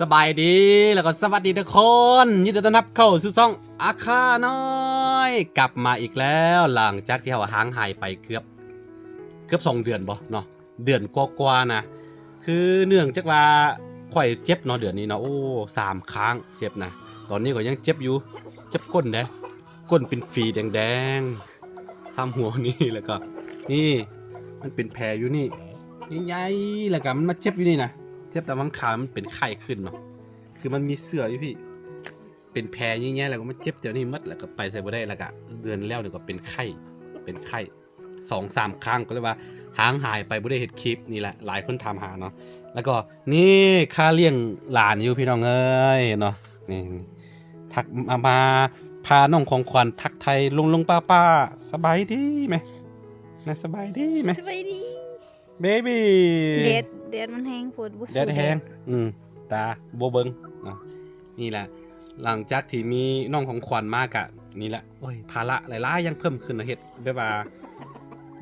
ສະບາຍດີ ແລ້ວກໍສະຫວັດດີທຸກຄົນ ຍິນດີຕ້ອນຮັບເຂົ້າສູ່ຊ່ອງອາຄານ້ອຍ ກັບມາອີກແລ້ວ ຫຼັງຈາກທີ່ເຮົາຫ່າງຫາຍໄປເກືອບ ເກືອບສອງເດືອນບໍ່ເນາະ ເດືອນກວ່າໆນະ ຄືເນື່ອງຈາກວ່າຂ້ອຍເຈັບເນາະ ເດືອນນີ້ເນາະ ໂອ້ ສາມຄັ້ງເຈັບນະ ຕອນນີ້ກໍຍັງເຈັບຢູ່ ເຈັບກົ້ນເດ້ ກົ້ນເປັນຝີແດງໆ ຊ້ຳຫົວນີ້ ແລ້ວກໍນີ້ ມັນເປັນແຜຢູ່ນີ້ ໃຫຍ່ໆ ແລ້ວກໍມັນມາເຈັບຢູ່ນີ້ນະ ເຈັບຕາມຫາງຂາ ມັນເປັນໄຂ້ຂຶ້ນເນາະ ຄືມັນມີເຊື້ອຢູ່ພີ້ ເປັນແຜໃຫຍ່ໆ ແລ້ວກໍມາເຈັບແຖວນີ້ໝົດ ແລ້ວກໍໄປໃສບໍ່ໄດ້ ແລ້ວກໍເດືອນແລ້ວນີ້ກໍເປັນໄຂ້ ເປັນໄຂ້ສອງສາມຄັ້ງ ກໍເລີຍວ່າຫ່າງຫາຍໄປບໍ່ໄດ້ເຮັດຄລິບ ນີ້ແຫຼະ ຫຼາຍຄົນຖາມຫາເນາະ ແລ້ວກໍນີ້ ຄາລ້ຽງຫຼານຢູ່ພີ່ນ້ອງເອີຍ ເນາະ ນີ້ ທັກມາ ມາພານ້ອງຂອງຂວັນທັກທາຍລຸງໆ ປ້າໆ ສະບາຍດີແມະ ນະ ສະບາຍດີແມະ ສະບາຍດີ ເບບີ ແດດ ແດດມັນແຮງໂພດ ບໍ່ສູ້ແດດ ແດດແຮງ ອືມ ຕາບໍ່ເບິ່ງເນາະ ນີ້ແຫຼະ ຫຼັງຈາກທີ່ມີນ້ອງຂອງຂວັນມາກະ ນີ້ແຫຼະ ໂອ້ຍ ພາລະຫຼາຍໆ ຢ່າງເພີ່ມຂຶ້ນເນາະ ເຮັດແບບວ່າ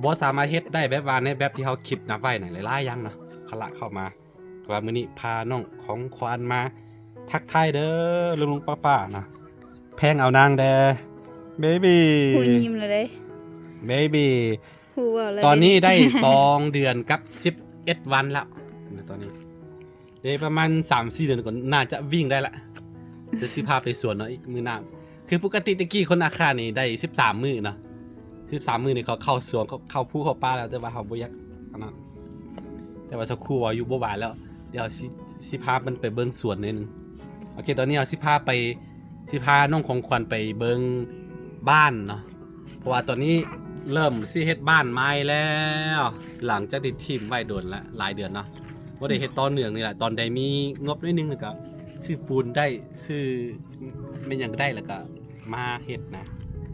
ບໍ່ສາມາດເຮັດໄດ້ແບບວ່າໃນແບບທີ່ເຮົາຄິດນັບໄວ້ນະ ຫຼາຍໆຢ່າງເນາະ ພາລະເຂົ້າມາ ແຕ່ວ່າມື້ນີ້ພານ້ອງຂອງຂວັນມາທັກທາຍເດີລຸງໆ ປ້າໆ ນະ ແພງເອົານາງແດ່ ເບບີ ຮູ້ຍິ້ມແລ້ວເດ້ ເບບີ ຮູ້ເວົ້າແລ້ວ ຕອນນີ້ໄດ້ສອງເດືອນກັບສິບເອັດວັນແລ້ວ ຕອນນີ້ໄດ້ປະມານສາມສີ່ເດືອນ ກໍໜ້າຈະວິ່ງໄດ້ລະ ດຽວຊິພາໄປສວນເນາະ ອີກມື້ໜ້າ ຄືປົກກະຕິແຕ່ກີ້ຄົນອາຄານີ້ໄດ້ສິບສາມມື້ເນາະ ສິບສາມມື້ນີ້ເຂົາເຂົ້າສວນ ເຂົາເຂົ້າພູເຂົ້າປ່າແລ້ວ ແຕ່ວ່າເຮົາບໍ່ຢາກອັນນັ້ນ ແຕ່ວ່າສັກຄູ່ເວົ້າຢູ່ບໍ່ຫວາຍແລ້ວ ດຽວຊິ ຊິພາມັນໄປເບິ່ງສວນໜ້ອຍໜຶ່ງ ໂອເຄ ຕອນນີ້ເຮົາຊິພາໄປ ຊິພານ້ອງຂອງຂວັນໄປເບິ່ງບ້ານເນາະ ເພາະວ່າຕອນນີ້ເລີ່ມຊິເຮັດບ້ານໃໝ່ແລ້ວ ຫຼັງຈາກທີ່ຖິ້ມໄວ້ດົນລະ ຫຼາຍເດືອນເນາະ ບໍ່ໄດ້ເຮັດຕໍ່ເນື່ອງນີ້ລະ ຕອນໃດມີງົບໜ້ອຍໜຶ່ງ ແລ້ວກໍຊື້ປູນໄດ້ ຊື້ແມ່ນຫຍັງກໍໄດ້ ແລ້ວກໍມາເຮັດນະ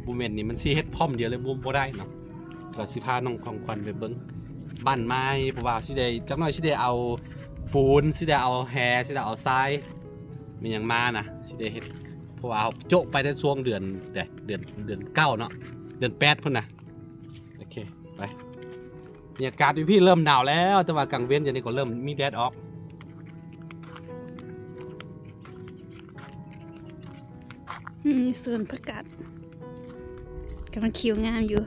ບໍ່ແມ່ນນີ້ມັນຊິເຮັດພ້ອມດຽວເລີຍ ບໍ່ ບໍ່ໄດ້ເນາະ ກໍຊິພານ້ອງຂອງຂວັນໄປເບິ່ງບ້ານໃໝ່ ເພາະວ່າຊິໄດ້ ຈັກໜ້ອຍຊິໄດ້ເອົາປູນ ຊິໄດ້ເອົາແຮ່ ຊິໄດ້ເອົາຊາຍ ແມ່ນຫຍັງມານະ ຊິໄດ້ເຮັດ ເພາະວ່າເຮົາໂຈະໄປແຕ່ຊ່ວງເດືອນໃດ ເດືອນ ເດືອນເກົ້າເນາະ ເດືອນແປດພຸ້ນນະ ໂອເຄ ໄປ ບັນຍາກາດຢູ່ພີ້ເລີ່ມໜາວແລ້ວ ແຕ່ວ່າກາງເວັນດຽວນີ້ກໍເລີ່ມມີແດດອອກ ອືມ ສວນຜັກກາດ ກຳລັງຂຽວງາມຢູ່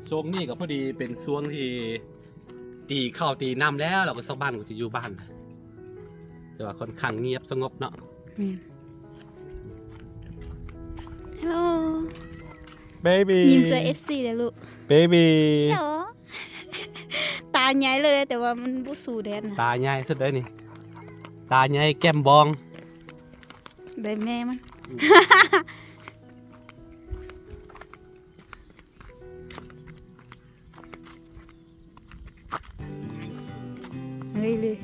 ຊ່ວງນີ້ກໍພໍດີເປັນຊ່ວງທີ່ ຕີເຂົ້າຕີນ້ຳແລ້ວ ແລ້ວກໍຊາວບ້ານກໍຈະຢູ່ບ້ານ ແຕ່ວ່າຄ່ອນຂ້າງງຽບສະຫງົບເນາະ ແມ່ນ Hello Baby ຍິ້ມໃສ່ ເອັຟຊີ ເດີ້ລູກ Baby Hello ຕາໃຫຍ່ເລີຍ ແຕ່ວ່າມັນບໍ່ສູ້ແດດນະ ຕາໃຫຍ່ສຸດເດ້ນີ້ ຕາໃຫຍ່ແກ້ມບອງ ໄດ້ແມ່ມັນ ອືມ ເລີຍ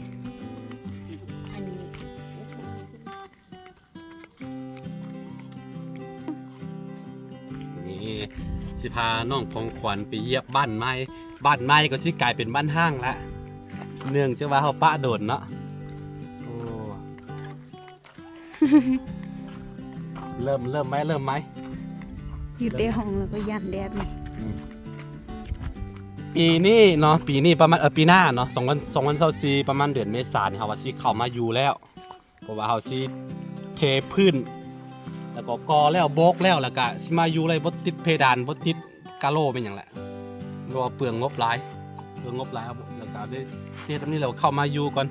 ນີ້ ຊິພານ້ອງຂອງຂວັນໄປຢຽບບ້ານໃໝ່ ບ້ານໃໝ່ກໍຊິກາຍເປັນບ້ານຮ້າງລະ ເນື່ອງຈາກວ່າເຮົາປະດົນເນາະ ໂອ້ ເລີ່ມ ເລີ່ມໄໝ້ ເລີ່ມໄໝ້ ຢູ່ແຕ່ຫ້ອງແລ້ວກໍຢ້ານແດດນີ້ ອືມ ປີນີ້ເນາະ ປີນີ້ປະມານ ເອີ ປີໜ້າເນາະ ສອງພັນ ສອງພັນຊາວສີ່ ປະມານເດືອນເມສານີ້ ເຮົາວ່າຊິເຂົ້າມາຢູ່ແລ້ວ ເພາະວ່າເຮົາຊິເທພື້ນ ແລ້ວກໍກໍ່ແລ້ວ ໂບກແລ້ວ ແລ້ວກະຊິມາຢູ່ເລີຍ ບໍ່ຕິດເພດານ ບໍ່ຕິດກາໂລ ແມ່ນຫຍັງແຫຼະ ເພາະວ່າເປືອງງົບຫຼາຍ ເປືອງງົບຫຼາຍ ແລ້ວກະໄດ້ເຮັດແບບນີ້ແລ້ວເຂົ້າມາຢູ່ກ່ອນ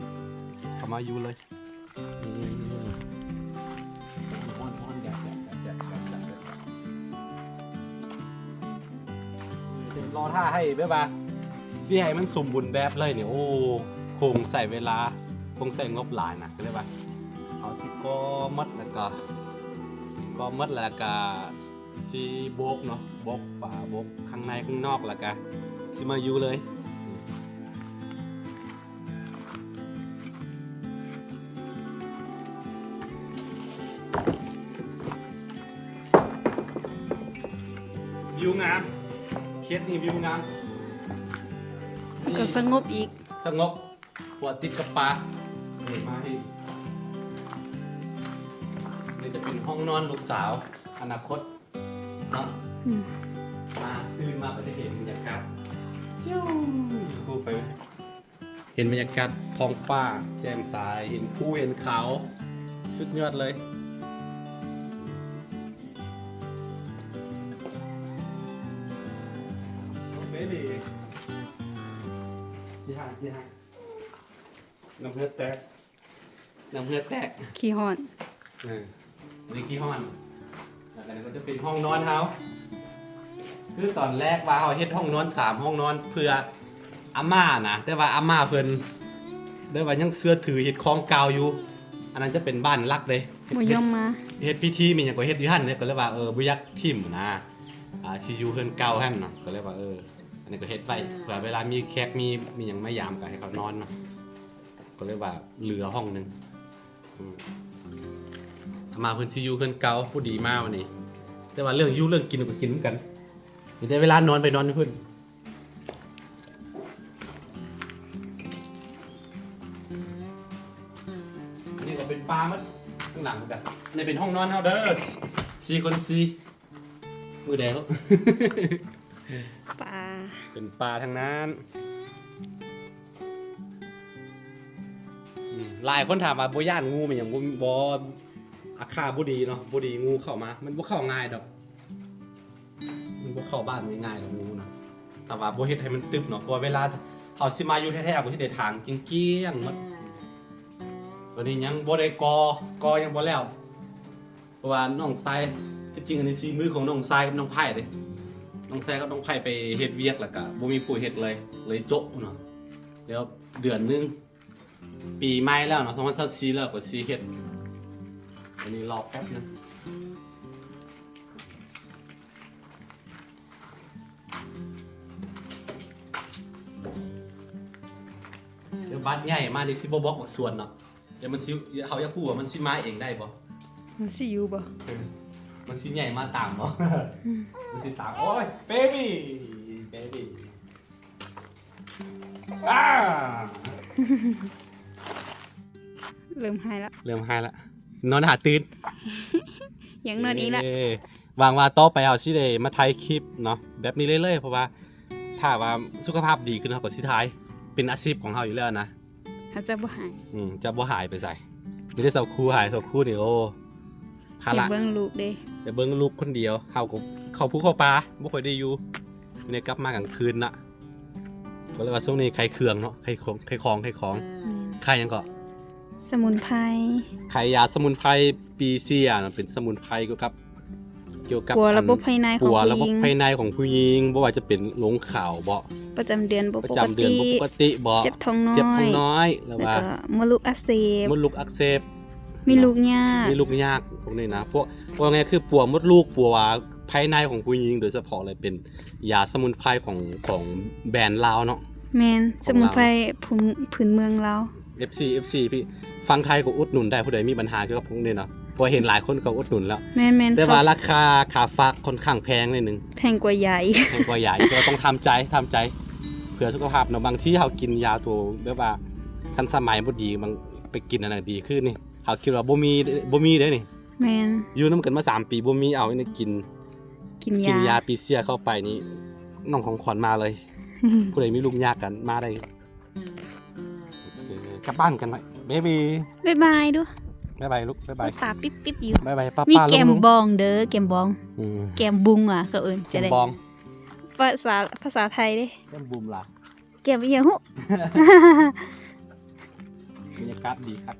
ເຂົ້າມາຢູ່ເລີຍ. ນີ້ ຮ້ອນໆ ແດດໆ ແດດໆ ແດດໆ ເປັນລໍຖ້າໃຫ້ແບບວ່າ ຊິໃຫ້ມັນສົມບູນແບບເລີຍນີ້ ໂອ້ ຄົງໃຊ້ເວລາ ຄົງໃຊ້ງົບຫຼາຍນະ ກໍເລີຍວ່າ ເຮົາຊິກໍ່ໝົດ ແລ້ວກໍ ກໍ່ໝົດ ແລ້ວກໍຊິໂບກເນາະ ໂບກຝາ ໂບກຂ້າງໃນຂ້າງນອກ ແລ້ວກໍຊິມາຢູ່ເລີຍ. ວິວງາມ ເຂດນີ້ວິວງາມ ແລ້ວກໍສະຫງົບອີກ ສະຫງົບ ເພາະວ່າຕິດກັບປ່າ ນີ້ມານີ້ ນີ້ຈະເປັນຫ້ອງນອນລູກສາວ ອະນາຄົດເນາະ ອືມ ມາ ຕື່ນມາກໍຈະເຫັນບັນຍາກາດ ຊິວ ຢູ່ໄປ ເຫັນບັນຍາກາດທ້ອງຟ້າແຈ່ມໃສ ເຫັນພູເຫັນເຂົາ ສຸດຍອດເລີຍ. ເບບີ ຊິຫາ ຊິຫາ ນ້ຳເຫື່ອແຕກ ນ້ຳເຫື່ອແຕກ ຂີ້ຮ້ອນ ເອີ ອັນນີ້ຂີ້ຮ້ອນ. ແລ້ວກໍນີ້ກໍຈະເປັນຫ້ອງນອນເຮົາ ຄືຕອນແລກວ່າເຮົາເຮັດຫ້ອງນອນສາມຫ້ອງນອນເພື່ອອາມ່ານະ ແຕ່ວ່າອາມ່າເພິ່ນແບບວ່າຍັງເຊື່ອຖືເຮັດຂອງເກົ່າຢູ່. ອັນນັ້ນຈະເປັນບ້ານຫຼັກເດ້ ບໍ່ຍອມມາ ເຮັດພິທີມີຫຍັງກໍເຮັດຢູ່ຫັ້ນເດ້ ກໍເລີຍວ່າ ເອີ ບໍ່ຢາກຖິ້ມນະ ອ່າ ຊິຢູ່ເຮືອນເກົ່າຫັ້ນເນາະ ກໍເລີຍວ່າ ເອີ ອັນນີ້ກໍເຮັດໄວ້ເພື່ອເວລາມີແຂກມີ ມີຫຍັງມາຢາມກໍໃຫ້ເຂົານອນເນາະ ກໍເລີຍວ່າເຫຼືອຫ້ອງໜຶ່ງ. ອືມ ອາມ່າເພິ່ນຊິຢູ່ເຮືອນເກົ່າ ຜູ້ດີມາວັນນີ້ ແຕ່ວ່າເລື່ອງຢູ່ເລື່ອງກິນກໍກິນນຳກັນ ມີແຕ່ເວລານອນໄປນອນຢູ່ເພິ່ນ. ອັນນີ້ກໍເປັນປ່າໝົດ ຂ້າງຫຼັງກໍ ອັນນີ້ເປັນຫ້ອງນອນເຮົາເດີ ສີ່ຄົນສີ່ ມື້ໃດເນາະ ປ່າ ເປັນປ່າທັງນັ້ນ. ອືມ ຫຼາຍຄົນຖາມວ່າບໍ່ຢ້ານງູແມ່ນຫຍັງ ບໍ່ ບໍ່ ອາຄາບໍ່ດີເນາະ ບໍ່ດີງູເຂົ້າມາ ມັນບໍ່ເຂົ້າງ່າຍດອກ ມັນບໍ່ເຂົ້າບ້ານງ່າຍໆດອກງູນະ ຖ້າວ່າບໍ່ເຮັດໃຫ້ມັນຕຶບເນາະ ເພາະວ່າເວລາເຮົາຊິມາຢູ່ແທ້ໆ ກໍຊິໄດ້ຖາງກ້ຽງໆໝົດ. ຕອນນີ້ຍັງບໍ່ໄດ້ກໍ່ ກໍ່ຍັງບໍ່ແລ້ວ ເພາະວ່ານ້ອງຊາຍ ທີ່ຈິງອັນນີ້ສີມືຂອງນ້ອງຊາຍກັບນ້ອງໄພເດ້ ນ້ອງຊາຍກັບນ້ອງໄພໄປເຮັດວຽກ ແລ້ວກະບໍ່ມີຜູ້ເຮັດເລີຍ ເລີຍໂຈະເນາະ. ແລ້ວເດືອນໜຶ່ງ ປີໃໝ່ແລ້ວເນາະ ສອງພັນຊາວສີ່ແລ້ວກໍຊິເຮັດ ອັນນີ້ລໍແປັບໜຶ່ງ. ດຽວບາດໃຫຍ່ມານີ້ຊິບໍ່ບອກບັກສວນເນາະ ດຽວມັນຊິ ເຮົາຢາກຮູ້ວ່າມັນຊິມາເອງໄດ້ບໍ່ ມັນຊິຢູ່ບໍ່ ມັນຊິໃຫຍ່ມາຕາມບໍ່ ອືມ ມັນຊິຕາມ. ໂອ້ຍ ເບບີ ເບບີ ອ້າ ເລີ່ມໄຫ້ລະ ເລີ່ມໄຫ້ລະ ນອນຫາຕື່ນ ຢາກນອນອີກລະ. ເອີ ຫວັງວ່າຕໍ່ໄປເຮົາຊິໄດ້ມາຖ່າຍຄລິບເນາະ ແບບນີ້ເລື້ອຍໆ ເພາະວ່າຖ້າວ່າສຸຂະພາບດີຂຶ້ນ ເຮົາກໍຊິຖ່າຍ ເປັນອາຊີບຂອງເຮົາຢູ່ແລ້ວນະ ເຮົາຈະບໍ່ຫາຍ ອືມ ຈະບໍ່ຫາຍໄປໃສ ມີແຕ່ສາວຄູຫາຍ ສາວຄູນີ້ ໂອ້ ພາລະ ໄປເບິ່ງລູກເດ້ ໄປເບິ່ງລູກຄົນດຽວ ເຮົາກໍເຂົ້າພູເຂົ້າປ່າ ບໍ່ຄ່ອຍໄດ້ຢູ່ ມີແຕ່ກັບມາກາງຄືນນະ. ກໍເລີຍວ່າຊ່ວງນີ້ຂາຍເຄື່ອງເນາະ ຂາຍຂອງ ຂາຍຂອງ ຂາຍຂອງ ອືມ ຂາຍຫຍັງເກາະ ສະໝຸນໄພ ຂາຍຢາສະໝຸນໄພປີເຊຍເນາະ ເປັນສະໝຸນໄພກ່ຽວກັບ ກ່ຽວກັບ ປົວລະບົບພາຍໃນຂອງຜູ້ຍິງ ປົວລະບົບພາຍໃນຂອງຜູ້ຍິງ ບໍ່ວ່າຈະເປັນລົງຂາວບໍ ປະຈຳເດືອນບໍ່ປົກກະຕິ ປະຈຳເດືອນບໍ່ປົກກະຕິບໍ ເຈັບທ້ອງນ້ອຍ ເຈັບທ້ອງນ້ອຍ ຫຼືວ່າ ແລ້ວກໍມົດລູກອັກເສບ ມົດລູກອັກເສບ ມີລູກຍາກ ມີລູກຍາກ ພວກນີ້ນະ ພວກ ເວົ້າງ່າຍຄືປົວມົດລູກ ປົວພາຍໃນຂອງຜູ້ຍິງໂດຍສະເພາະເລີຍ ເປັນຢາສະໝຸນໄພຂອງ ຂອງແບຣນລາວເນາະ ແມ່ນ ຂອງລາວ ສະໝຸນໄພພື້ນ ພື້ນເມືອງລາວ. ເອັຟຊີ ເອັຟຊີ ພີ່ ຝັ່ງໄທກໍອຸດໜູນໄດ້ ຜູ້ໃດມີບັນຫາກ່ຽວກັບພວກນີ້ເນາະ ເພາະເຫັນຫຼາຍຄົນກໍອຸດໜູນແລ້ວ ແມ່ນໆ ແຕ່ວ່າ ເຂົາ ລາຄາຄ່າຝາກຄ່ອນຂ້າງແພງໜ້ອຍໜຶ່ງ ແພງກວ່າຢາອີກ ແພງກວ່າຢາອີກ ກໍຕ້ອງທຳໃຈ ທຳໃຈ ເພື່ອສຸຂະພາບເນາະ ບາງທີເຮົາກິນຢາຕົວແບບວ່າທັນສະໄໝບໍ່ດີ ບາງ ໄປກິນອັນນັ້ນດີ ຄືນີ້ ເຮົາຄິດວ່າບໍ່ມີ ບໍ່ມີເດ້ນີ້ ແມ່ນ ຢູ່ນຳກັນມາສາມປີ ບໍ່ມີ ເອົາອັນນີ້ກິນ ກິນຢາ ກິນຢາປີເຊຍເຂົ້າໄປນີ້ ນ້ອງຂອງຂວັນມາເລີຍ ຜູ້ໃດມີລູກຍາກກັນມາໄດ້. ໂອເຄ ກັບບ້ານກັນເບບີ ບາຍບາຍດູ ບາຍບາຍລູກ ບາຍບາຍ ຕາປິບໆຢູ່ ບາຍບາຍປ້າໆ ມີແກ້ມບອງເດີ ແກ້ມບອງ ອືມ ແກ້ມບຸງຫວາ ເຂົາເອີ້ນຈະໄດ້ ແກ້ມບອງ ພາສາ ພາສາໄທເດ້ ແກ້ມບຸມລະ ແກ້ມອີ່ຫຍັງຫຸ ບັນຍາກາດດີຄັກ.